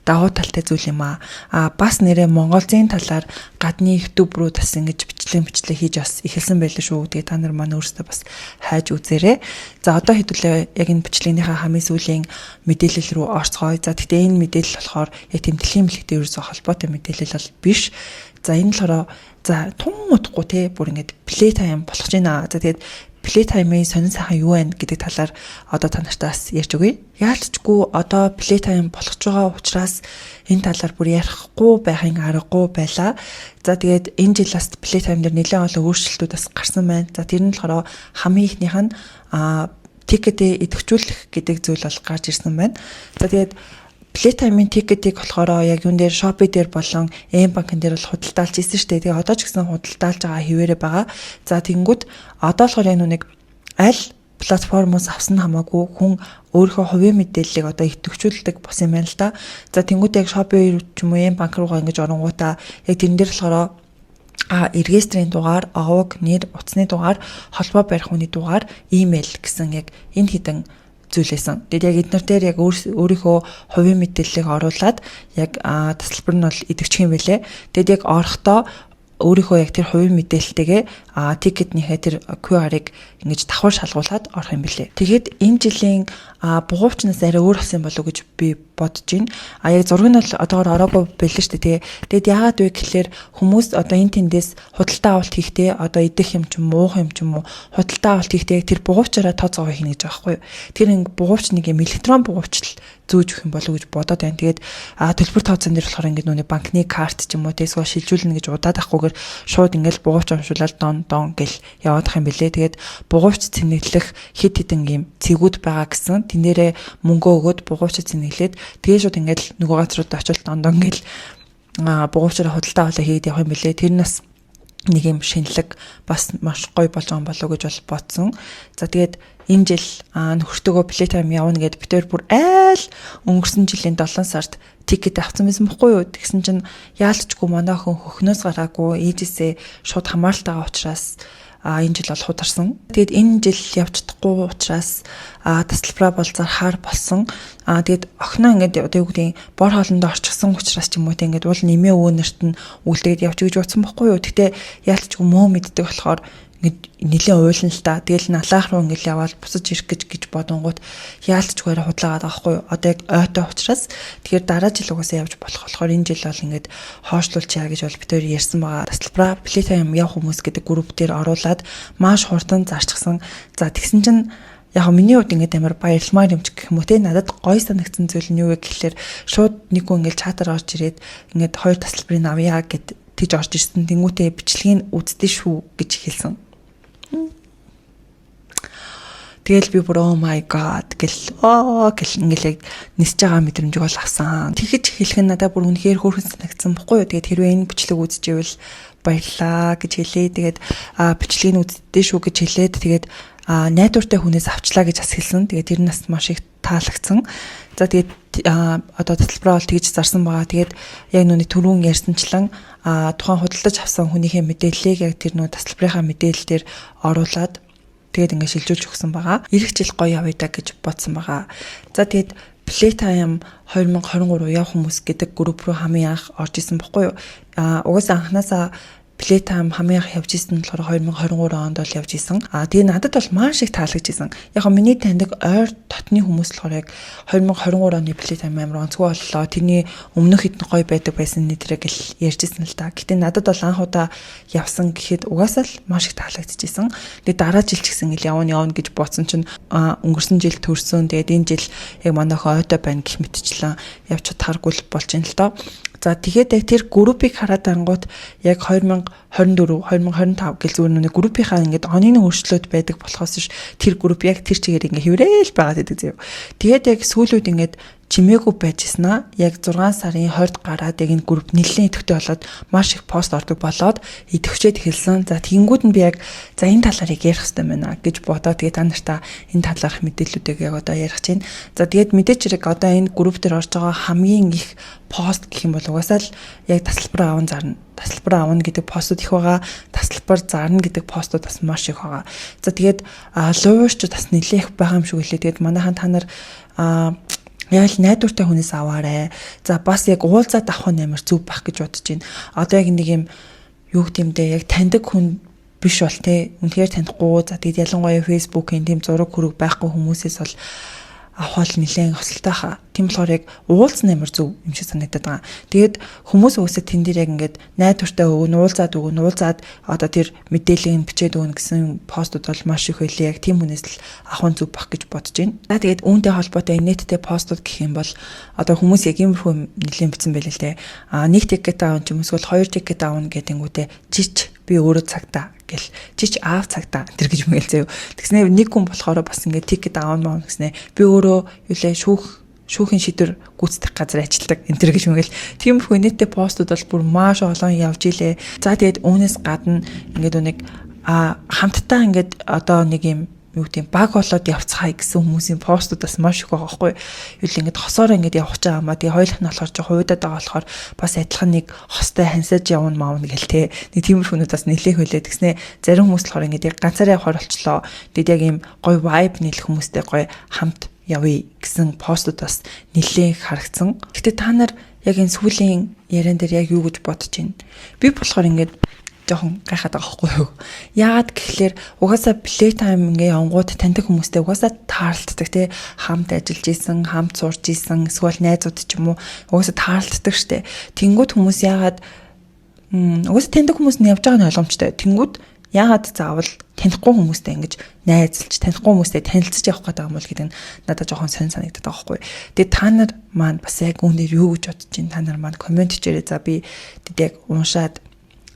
давуу талтай зүйл юм аа. А бас нэрээ Монголзын талаар гадны YouTube руу бас ингэж бичлэг хийж бас эхэлсэн байлаа шүү. Тэгээ та нар маань өөрсдөө бас хайж үзээрэй. За, одоо хэдүүлээ яг энэ бичлэгнийхээ хамгийн сүүлийн мэдээлэл рүү орцгоё. За, гэхдээ энэ мэдээлэл болохоор яг тийм дэлхийн бэлэгтэй ерөөсөө холбоотой мэдээлэл бол биш. За, энэ болохоор за тун удахгүй те бүр ингэж play time болох гэж байна. За, тэгээд play time-ийн сонин сайхан юу байна гэдэг талаар одоо та нартай бас ярьж өгье. Яалтчгүй одоо play time болох ч байгаа учраас энэ талаар бүр ярихгүй байхын аргагүй байлаа. За, тэгээд энэ жил бас play time дээр нэлээд олон өөрчлөлтүүд бас гарсан байна. За, тэр нь болохоор хамгийн эхнийх нь ticket ээ идэвхжүүлэх гэдэг зүйл бол гарч ирсэн байна. За, тэгээд Playtime-ийн ticket ийг болохоор яг юун дээр, Shopee дээр болон mBank дээр бол худалдаалж исэн шүү дээ. Тэгээ одоо ч гэсэн худалдаалж байгаа хэвээрээ байгаа. За, тэгэнгүүт одоо болохоор яг нэг аль платформоос авсан хамаагүй хүн өөрийнхөө хувийн мэдээллийг одоо идэвхжүүлдэг болсон юм байна л да. За, тэнгуут яг Shopee ч юм уу mBank руугаа ингэж оронгуудаа яг тэрэн дээр болохоор регистрийн дугаар, овог, нэр, утасны дугаар, холбоо барих хүний дугаар, имэйл гэсэн яг энэ хэдэн зүйлээсэн. Тэгээд яг эднэр дээр яг өөрийнхөө хувийн мэдээллийг оруулаад яг тасалбар нь бол идэвхчих юм байлээ. Тэгээд яг орохдоо өөрийнхөө яг тэр хувийн мэдээлэлтэйгээ ticket нийхээ тэр QR-ыг ингэж давхар шалгуулад орох юм билээ. Тэгээд энэ жилийн бугуувчнаас арай өөр болсон юм болов уу гэж би бодож байна. А яг зураг нь бол одоогор ороогүй байлээ шүү дээ. Тэгээд яагаад вэ гэхлээр хүмүүс одоо энэ тэндээс худалдаа авалт хийхдээ одоо идэх юм ч юм уу, уух юм ч юм уу худалдаа авалт хийхдээ яг тэр бугуувчаараа тооцоогоо хийнэ гэж байгаа байхгүй юу. Тэр ингэ бугуувч нэг юм электрон бугуувчл зүүж өгөх юм болов уу гэж бодоод байна. Тэгээд төлбөр тооцоон дээр болохоор ингэ нүуний банкны карт ч юм уу тэгсгөө шилжүүлнэ гэж удаад авахгүйгээр шууд ингээл бугуувч уншуулаад дон дон гэл яваадах юм бэлээ. Тэгээд бугуувч цэнэглэх хэд хэдэн юм цэгүүд байгаа гэсэн. Тэн дээрээ мөнгө өгөөд бугуувч цэнэглээд, тэгээд шууд ингээл нөгөө газрууд очил дон дон гэл бугуувчаараа худалдаа авалаа хийгээд явах юм бэлээ. Тэр нас нэг юм шинэлэг бас маш гоё болж байгаа юм болоо гэж бол бодсон. За, тэгээд энэ жил нөхөртөөгөө playtime явна гэд бид хоёр бүр айл өнгөрсөн жилийн 7 сард ticket авсан байсан бохгүй юу. Тэгсэн чинь яалтчгүй манай охин хөхнөөс гараагүй, ээжээсээ шууд хамааралтайгаа учраас энэ жил бол хударсан. Тэгээд энэ жил явж чадахгүй учраас тасалбараа бол зархаар болсон. Тэгээд охиноо ингээд одоо юу гэдгийг бор хоолндоо орчихсон учраас ч юм уу, тийм, ингээд уул нэмээ өвөнөрт нь үлдээд явж гэж бодсон бохгүй юу. Гэтэ яалтчгүй мөө мэддэг болохоор ингээд нэлээд уйлна л та. Тэгэл налаах руу ингээд яваал буцаж ирэх гэж бодонгууд яалтчгүй арай худлаагаад байгаа байхгүй юу. Одоо яг ойтой учраас тэгэхээр дараа жил угаасаа явж болох болохоор энэ жил бол ингээд хойшлуулчаа гэж бол бид хоёр ярьсан байгаа. Тасалбараа Playtime явах хүмүүс гэдэг групп дээр оруулаад маш хурдан зарчихсан. За, тэгсэн чинь яг миний хувьд ингээд амар баярламаар юм ч гэх юм уу, те, надад гоё санагдсан зүйл нь юу вэ гэхлээр шууд нэг хүн ингээд чатаар орж ирээд ингээд хоёр тасалбарыг авъя гэд тэгж орж ирсэн. Тэнгүүтээ бичлэгийг үздэг шүү гэж хэлсэн. Тэгэл би бүр "Oh my god" гэл оо гэл ингээл яг нисэж байгаа мэдрэмжийг бол авсан. Тэгэж хэлэх нь надад бүр үнэхээр хөөрхөн санагдсан бохгүй юу. Тэгээд хэрвээ энэ бичлэг үзчихвэл баярлаа гэж хэлээ. Тэгээд бичлэгийг үздэг шүү гэж хэлээд, тэгээд найдвартай хүнээс авчлаа гэж бас хэлсэн. Тэгээд тэр нь бас маш их таалагдсан. За, тэгээд одоо тасалбараа бол тэгж зарсан байгаа. Тэгээд яг нүуний түрүүн ярьсанчлан тухайн худалдаж авсан хүнийхээ мэдээллийг яг тэр нүү тасалбарынхаа мэдээлэл дээр оруулаад, тэгээд ингээд шилжүүлж өгсөн байгаа. Ирэх жил гоё явъя да гэж бодсон байгаа. За, тэгээд Playtime 2023 явах хүмүүс гэдэг групп руу хамгийн анх орж исэн бохгүй юу? А угаасаа анханасаа Playtime хамгийн анх явж исэн нь болохоор 2023 онд бол явж исэн. А тэгээ надад бол маш их таалагдж исэн. Яг нь миний таньдаг ойр дотны хүмүүс болохоор яг 2023 оны Playtime амар онцгой боллоо. Тэрний өмнөх хэдэн гоё байдаг байсан нэтэрэг гэл ярьж исэн л да. Гэтэ надад бол анх удаа явсан гэхэд угаасаа л маш их таалагдчихсэн. Тэгээ дараа жил ч гэсэн ингээл явна явна гэж бодсон чинь өнгөрсөн жил төрсөн. Тэгээд энэ жил яг манай охин ойтой байна гэх мэтчлэн явж чадхааргүй л болж байна л доо. За, тэгэхээр яг тэр группийг хараад ангууд яг 2024, 2025 гэл зүгээр нүг группийнхаа ингээд оны нэг өөрчлөлт байдаг болохоос ш тэр групп яг тэр чигээр ингээд хэврээл байгаад байдаг заяа. Тэгээд яг сүүлүүд ингээд чимээгүй байж ирсэн. Яг 6 сарын 20-д гараад яг энэ групп нэлээд идэвхтэй болоод маш их пост ордог болоод идэвхжээд эхэлсэн. За, тэгэнгүүт нь би яг за, энэ талаар яг ярих хэрэгтэй байна гэж бодоод, тэгээд та нартаа энэ талаарх мэдээллүүдийг яг одоо ярих чинь. За, тэгээд мэдээч хэрэг одоо энэ групп дээр орж байгаа хамгийн их пост гэх юм бол угаасаа л яг тасалбар аван зарна, тасалбар авна гэдэг постууд их байгаа. Тасалбар зарна гэдэг постууд бас маш их байгаа. За, тэгээд луурч бас нэлээх байгаа юм шиг үлээ. Тэгээд манайхан, та нар яг л найдвартай хүнээс аваарэ. За, бас яг уулзаад авах нь амар зөв байх гэж бодож байна. Одоо яг нэг юм, юу гэмдэ, яг таньдаг хүн биш бол, те, үнэхээр танихгүй. За, тэгээд ялангуяа Facebook-ийн тийм зураг хөрөг байхгүй хүмүүсээс бол авах бол нэлээд хосолтой хаа. Тийм болохоор яг уулзсан амар зөв юм шиг санагдаад байгаа. Тэгээд хүмүүс угаасаа тэн дээр яг ингээд найдвартай өгнө, уулзаад өгнө, уулзаад одоо тэр мэдээллийг нь бичээд өгнө гэсэн постууд бол маш их байлээ. Яг тийм хүнээс л авах нь зөв байх гэж бодож байна. За, тэгээд үүнтэй холбоотой нийтдээ постууд гэх юм бол одоо хүмүүс яг иймэрхүү нэлээд бичсэн байлээ л те. А нэг ticket авах ч юм эсвэл хоёр ticket авна гэдингүүтээ чич би өөрөө цагтаа гэл, чич аав цагтаа тэр гэж мэгэл заяа. Тэгснэ нэг хүн болохоор бас ингээд ticket авна маа гэснэ би өөрөө юу лээ, шүүхийн шийдвэр гүйцэтгэх газар ажилладаг энэ төр гэж мэгэл, тиймэрхүү нийтдээ постууд бол бүр маш олон явж илээ. За, тэгээд үүнээс гадна ингээд нэг хамтдаа ингээд одоо нэг юм, юу гэдэг, баг болоод явцгаая гэсэн хүмүүсийн постууд бас маш их байгаа байхгүй юу л, ингээд хосоор ингээд явах гэж байгаа маа. Тэгээ хоёулах нь болохоор чи хувьдаад байгаа болохоор бас адилхан нэг хостой хансаж явна маавна гэл, те, нэг тиймэрхүү хүмүүс бас нэлээх хүлээ. Тэгснэ зарим хүмүүс болохоор ингээд яг ганцаараа явахаар болчлоо, тэгэд яг ийм гоё vibe нийлэх хүмүүстэй гоё хамт явъя гэсэн постууд бас нэлээх харагдсан. Гэтэ та нар яг энэ сүүлийн яриан дээр яг юу гэж бодож байна? Би болохоор ингээд жоохон гайхаад байгаа байхгүй юу? Яагаад гэхлээр угаасаа play time ингээ явангууд таньдаг хүмүүстэй угаасаа таарлтдаг, тий, хамт ажиллаж исэн, хамт сурч исэн, эсвэл найзууд ч юм уу, угаасаа таарлтдаг штэ. Тэнгүүд хүмүүс яагаад угаасаа таньдаг хүмүүс нь явж байгаа нь ойлгомжтой. Тэнгүүд яагаад заавал танихгүй хүмүүстэй ингэж найзалж, танихгүй хүмүүстэй танилцаж явах гэдэг юм бол гэдэг нь надад жоохон сонь санагдаад байгаа байхгүй. Тэгээ та нар маань бас яг үүнээр юу гэж бодож байна? Та нар маань comment хийрээ. За, би тэд яг уншаад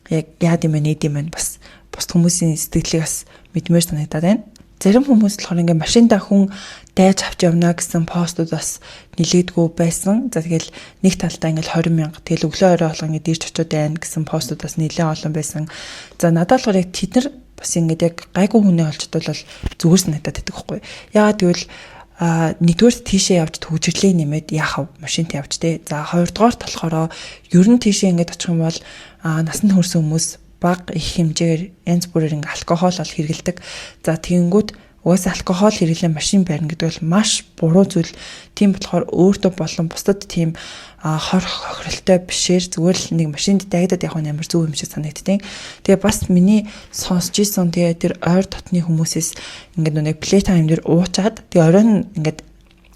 яг яад юм бэ, нийт юм байна, бас бусд хүмүүсийн сэтгэлийг бас мэдмээр санагдаад байна. Зарим хүмүүс болохоор ингээ машиндаа хүн дайж авч явна гэсэн постууд бас нилээдгүй байсан. За, тэгэл нэг талдаа ингээл 20 мянга, тэгэл өглөө орой болго ингээ дэрч очиод байна гэсэн постууд бас нилээн олон байсан. За, надад болохоор яг тэд нар бас ингээд яг гайгүй хүнээ олчдол бол зүгээр санагдаад байдаг байхгүй. Яагаад гэвэл нэгдүгээр тийшээ явж төгжрлээ нэмээд яах вэ? Машинт явж, те. За, хоёрдугаарт болохоор ер нь тийшээ ингээд очих юм бол насанд хүрсэн хүмүүс бага их хэмжээгээр янз бүрээр ингээ алкогол бол хэрэглэдэг. За, тэгэнгүүт угаасаа алкогол хэрэглэн машин барина гэдэг бол маш буруу зүйл. Тийм болохоор өөртөө болон бусдад тийм хорох хохиролтой бишээр зүгээр л нэг машинд дайгдаад явах нь амар зөв юм шиг санагдтiin. Тэгээ бас миний сонсч исэн, тэгээ тэр ойр дотны хүмүүсээс ингээд нэг play time дээр уучаад, тэгээ оройн ингээд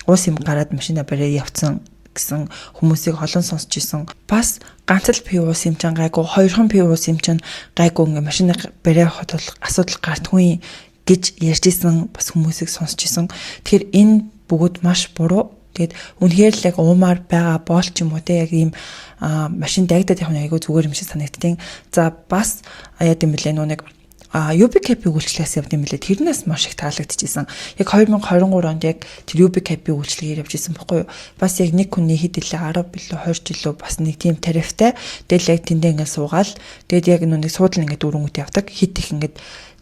уус юм гараад машина бариад явцсан гэсэн хүмүүсийг олон сонсч исэн. Бас ганц л пив уусан юм чинь гайгүй, хоёрхан пив уусан юм чинь гайгүй, ингээ машина бариад явахад бол асуудал гардгүй гэж ярьж исэн бас хүмүүсийг сонсч исэн. Тэгэхээр энэ бүгд маш буруу. Тэгээд үнэхээр л яг уумаар байгаа боол ч юм уу, те, яг ийм машин дайгдаад явах нь айгүй зүгээр юм шиг санагдтiin. За, бас яа гэм бэлээ, нөө нэг UBKP үйлчлэгээс явд юм билээ. Тэрнээс маш их таалагдчихсан. Яг 2023 онд яг тэр UBKP үйлчлэгээр явж исэн бохгүй юу. Бас яг нэг хүний хэд илээ, 10 билүү, 20 жилүү, бас нэг тийм тарифтай. Тэгэл яг тэндээ ингээд суугаал. Тэгээд яг нэг суудлын ингээд дөрөнгөт явдаг. Хит их ингээд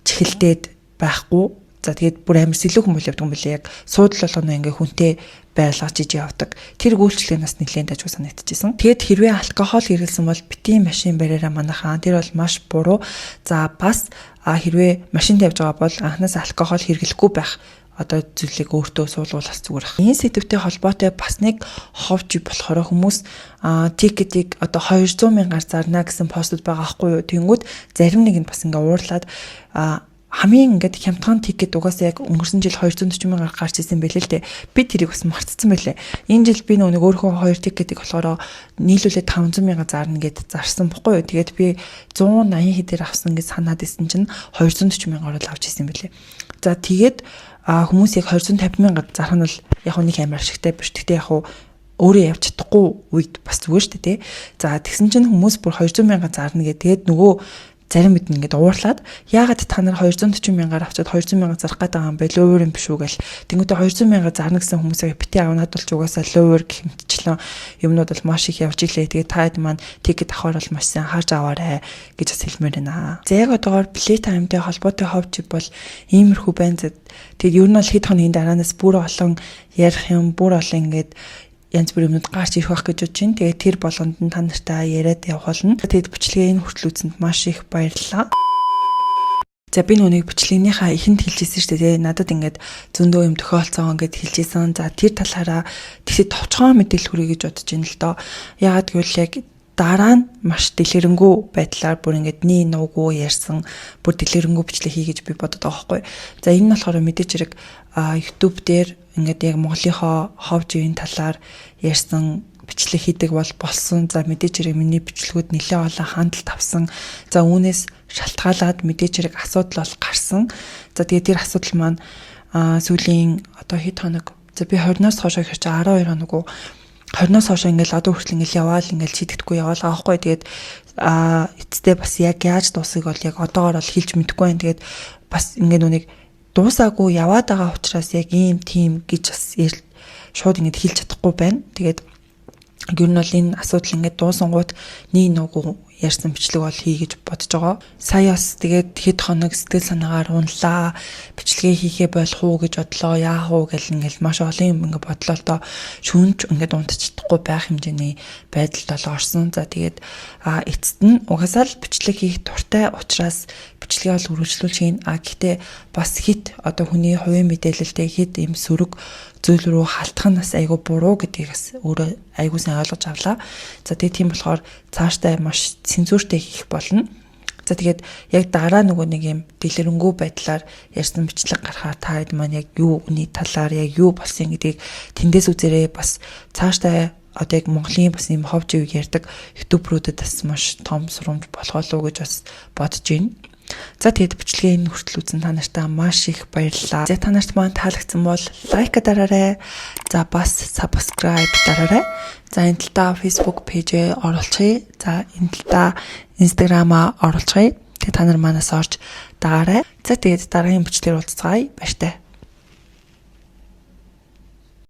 чихэлдээд байхгүй. За, тэгээд бүр амар сэлүүхэн бол явдаг юм билээ. Яг суудал болгоно ингээ хүнтэй байлгаж иж явдаг. Тэр үйлчлэг нас нэлээд дажгүй санагдчихсан. Тэгэд хэрвээ алкогол хэрэглэсэн бол битгий машин бариараа, манайхаа. Тэр бол маш буруу. За, бас хэрвээ машинд явж байгаа бол анханаас алкогол хэрэглэхгүй байх одоо зүйлийг өөртөө суулгуул бас зүгээр ах. Энэ сэдвтэй холбоотой бас нэг ховж болохоор хүмүүс ticket ийг одоо 200 мянгаар зарна гэсэн постууд байгаа аахгүй юу. Тэнгүүд зарим нэг нь бас ингээ уурлаад, хамгийн ингээд хямдхан ticket угаасаа яг өнгөрсөн жил 240 мянгаар гарч исэн байлээ л дээ. Би тэрийг бас мартцсан байлээ. Энэ жил би нөгөө өөрийнхөө хоёр ticket ийг болохоор нийлүүлээд 500 мянга зарна гэд зарсан бохгүй юу. Тэгээд би 180 хэдээр авсан гэж санаад исэн чинь 240 мянгаар л авч исэн байлээ. За, тэгээд хүмүүс яг 250 мянга зарах нь бол яг нэг амар ашигтай биш. Гэхдээ яг өөрөө явж чадахгүй үед бас зүгээр шүү дээ, тий. За, тэгсэн чинь хүмүүс бүр 200 мянга зарна гэ. Тэгээд нөгөө Зарим бид ингээд уурлаад, яагаад та нар 240 мянгаар авчаад 200 мянга зарах гээд байгаа юм бэ? Ловер юм биш үү гэл. Тэнгүүтээ 200 мянга зарна гэсэн хүмүүсээ бити авнаад бол ч угаасаа ловер гэх мэтчлэн юмнууд бол маш их явж илээ. Тэгээд та хэд маань ticket авахар бол маш сайн харж аваарэ гэж бас хэлмээр байна. За, яг одоогоор Playtime-тай холбоотой хов жив бол иймэрхүү байна. Тэгээд ер нь бол хэд хоногийн дараанаас бүр олон ярих юм, бүр олон ингээд янз бүр юмнууд гарч ирэх байх гэж бодож байна. Тэгээд тэр болгонд нь та нартай яриад явах болно. Тэгээд бичлэгээ энэ хүртэл үзсэнд маш их баярлалаа. За, би нүг бичлэгнийхаа ихэнд хэлжсэн шүү дээ. Надад ингээд зөндөө юм тохиолцсон гэд хэлжсэн. За, тэр талаараа тэгсээ товчхон мэдээлэл хүргэе гэж бодож байна л доо. Яагаад гэвэл яг дараа нь маш дэлгэрэнгүй байдлаар бүр ингээд нэг нуугүй ярьсан, бүр дэлгэрэнгүй бичлэг хий гэж би бодод байгаа байхгүй. За, энэ нь болохоор мэдээж хэрэг YouTube дээр ингээд яг Монголынхоо хов живийн талаар ярьсан бичлэг хийдэг бол болсон. За, мэдээж хэрэг миний бичлэгүүд нэлээд олон хандлт авсан. За, үүнээс шалтгаалаад мэдээж хэрэг асуудал бол гарсан. За, тэгээд тэр асуудал маань сүүлийн одоо хэд хоног, за, би 20-оос хойш хэрч 12 хоног уу, 20-оос хойш ингээл одоо хүртэл ингээл яваал, ингээл шийдэхгүй яваал байгаа байхгүй. Тэгээд эцэстээ бас яг яаж дуусыг бол яг одоогор бол хэлж мэдэхгүй байна. Тэгээд бас ингээд нүг дуусаагүй яваад байгаа учраас яг ийм тийм гэж бас шууд ингээд хэлж чадахгүй байна. Тэгээд ер нь бол энэ асуудал ингээд дуусангууд нэг нүгүү ярьсан бичлэг бол хий гэж бодож байгаа. Сая бас тэгээд хэд хоног сэтгэл санаагаар унлаа. Бичлэгээ хийхээ болох уу гэж бодлоо. Яах уу гэл ингээл маш олон юм ингээд бодлоо л доо. Шүнж ингээд унтчихдаггүй байх хэмжээний байдалд бол орсон. За, тэгээд эцэст нь угаасаа л бичлэг хийх дуртай учраас бичлэгээ бол үргэлжлүүлж хийн. А гэхдээ бас хит одоо хүний хувийн мэдээлэлтэй хит ийм сөрөг зүйл рүү халтах нь бас айгүй буруу гэдгийг бас өөрөө айгүй сайн ойлгож авлаа. За, тэгээд тийм болохоор цаашдаа маш цензуртэй хийх болно. За, тэгээд яг дараа нөгөө нэг юм дэлгэрэнгүй байдлаар ярьсан бичлэг гарахаар та хэд маань яг юу үний талаар яг юу болсон гэдгийг тэндээс үзээрэй. Бас цаашдаа одоо яг Монголын бас юм хов живийг ярьдаг YouTuber үүдэд бас маш том сурамж болохоо гэж бас бодож байна. За, тэгээд бичлэгээ энэ хүртэл үзсэн та нартай маш их баярлалаа. За, та нарт маань таалагдсан бол like дараарай. За, бас subscribe дараарай. За, энэ талдаа Facebook page ээ оруулчихъя. За, энэ талдаа Instagram-аа оруулчихъя. Тэгээд та нар манаас орж дагаарай. За, тэгээд дараагийн бичлэгээр уулзцгаая. Баяртай.